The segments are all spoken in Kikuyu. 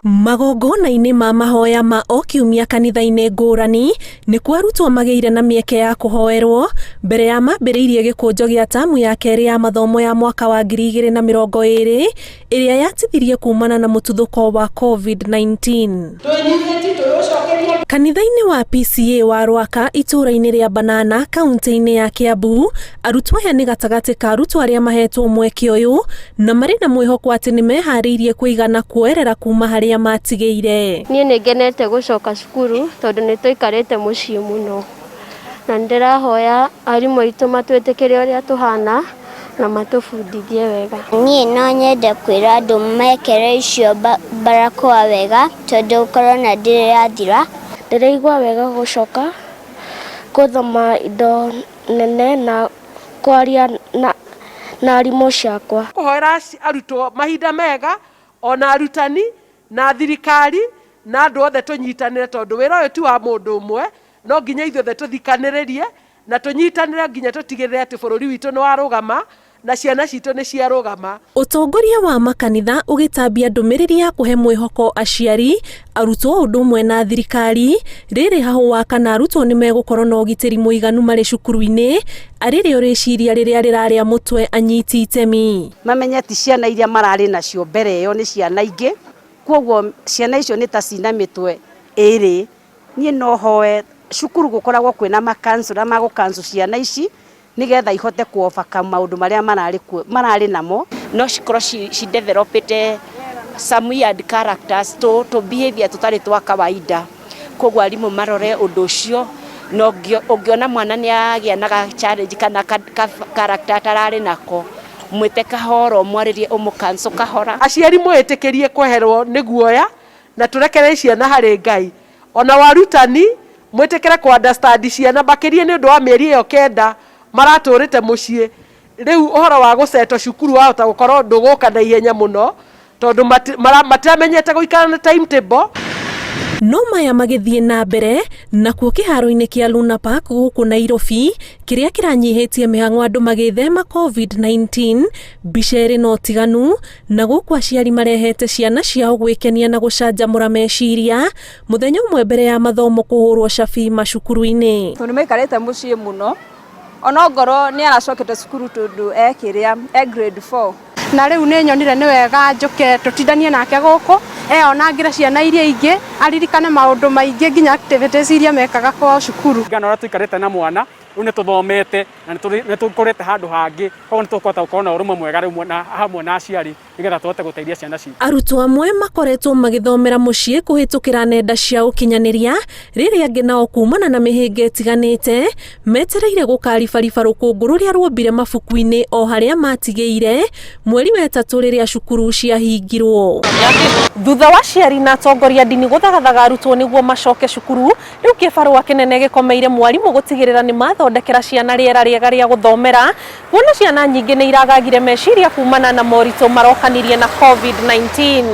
Magongona-inĩ ma mahoya ma o kiumia kanitha-inĩ ngũrani nĩkuo arutwo magĩire na mĩeke ya kũhoerwo mbere ya mambĩrĩirie gĩkũnjo gĩa tamu ya kerĩ ya mathomo ya mwaka wa 2020 ĩrĩa yatithirie kumana na mũtuthũko wa COVID-19. Kanitha-inĩ wa PCEA wa Rwaka itũũra-inĩ rĩa Banana kaunti-inĩ ya Kiambu, arutwo aya nĩ gatagatĩ ka arutwo arĩa mahetwo mweke ũyũ na marĩ na mwĩhoko atĩ nĩ meharĩirie kũigana kuoerera kuma harĩa matigĩire. Niĩ nĩ ngenete gũcoka cukuru tondũ nĩ tũikarĩte mũciĩ mũno, na nĩ ndĩrahoya arimũ aitũ matwĩtĩkĩre ũrĩa tũhana na matũbundithie wega. Niĩ no nyende kwĩra andũ mekĩre icio barakoa wega tondũ korona ndĩrĩ yathira. Ndĩraigua wega gũcoka gũthoma indo nene na kwaria na arimũ ciakwa. Kũhoera arutwo mahinda mega ona arutani na thirikari na andũ othe tũnyitanĩre tondũ wĩra ũyũ ti wa mũndũ ũmwe, no nginya ithuothe tũthikanĩrĩrie na tũnyitanĩre nginya tũtigĩrĩre atĩ bũrũri witũ nĩ warũgama na ciana citũ nĩ ciarũgama. Ũtongoria wa makanitha ũgĩtambia ndũmĩrĩri ya kũhe mwĩhoko aciari, arutwo ũndũ ũmwe na thirikari, rĩrĩ hahũ wa kana arutwo nĩ megũkorwo na ũgitĩri mũiganu marĩ cukuru-inĩ, arĩ rĩo rĩciria rĩrĩa rĩrarĩa mũtwe anyiti itemi. Mamenye ti ciana iria mararĩ nacio mbere ĩyo nĩ ciana ingĩ, koguo ciana icio nĩ ta cina mĩtwe ĩrĩ. Niĩ no hoe cukuru gũkoragwo kwĩna makansula ma gũ-counsel ciana ici nĩgetha ihote ku overcome maũndũ marĩa mararĩ kuo mararĩ namo. No cikorwo ci developĩte some weird characters tũ behavior tũtarĩ twa kawaida, koguo arimũ marore ũndũ ũcio, na ũngĩona mwana nĩ agĩa na ga challenge kana ka character atararĩ nako, mwĩte kahora ũmwarĩrie ũmũ counsel kahora. Aciari mwĩtĩkĩrie kweherwo nĩ guoya na tũrekererie ciana harĩ Ngai. Ona warutani mwĩtĩkĩre kũ understand ciana makĩria nĩ ũndũ wa mĩeri ĩyo 9 maratũrĩte mũciĩ. Rĩu ũhoro wa gũcetwo cukuru wahota gũkorwo ndũgũka na ihenya mũno tondũ matiramenyete gũikara na timetable. No maya magĩthiĩ na mbere nakuo kĩharo-inĩ kĩa Luna Park gũkũ Nairobi kĩrĩa kĩranyihĩtie mĩhang'o andũ magĩthema COVID-19, mbica ĩrĩ na ũtiganu na gũkũ aciari marehete ciana ciao gwĩkenia na gũcanjamũra meciria mũthenya ũmwe mbere ya mathomo kũhũrwo cabi macukuru-inĩ. Tondũ maikarĩte mũciĩ mũno, onongorwo nĩ aracokete cukuru tondũ e kĩrĩa e grade 4. Na rĩu nĩ nyonire nĩ wega njũke tũtindanie nake gũkũ, eyonangĩre ciana iria ingĩ, aririkane maũndũ maingĩ nginya activities iria mekaga kwao cukuru. Ngana ũrĩa tũikarĩte na mwana, rĩu nĩ tũthomete na nĩ tũkũrĩte handũ hangĩ, koguo nĩ tũkũhota gũkorwo na ũrũmwe mwega rĩu na hamwe na aciari nĩgetha tũhote gũteithia ciana citũ. Arutwo amwe makoretwo magĩthomera mũciĩ kũhĩtũkĩra nenda cia ũkinyanĩria, rĩrĩa angĩ nao kumana na mĩhĩnga ĩtiganĩte metereire gũkaribariba rũkũngũ rũrĩa ruombire mabuku-inĩ o harĩa matigĩire mweri wa ĩtatũ rĩrĩa cukuru ciahingirwo. Thutha wa aciari na atongoria ndini gũthagathaga arutwo nĩguo macoke cukuru, rĩu kĩbarũa kĩnene gĩkomeire mwarimũ gũtigĩrĩra nĩ mathondekera ciana rĩera rĩega rĩa gũthomera, kuona ciana nyingĩ nĩ iragagire meciria kumana na moritũ marokanirie na COVID-19.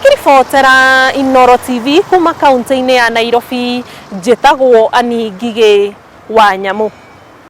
Ngĩribotera Inooro TV kuma kaunti-inĩ ya Nairobi, njĩtagwo Annie Ngigĩ wa Nyamũ.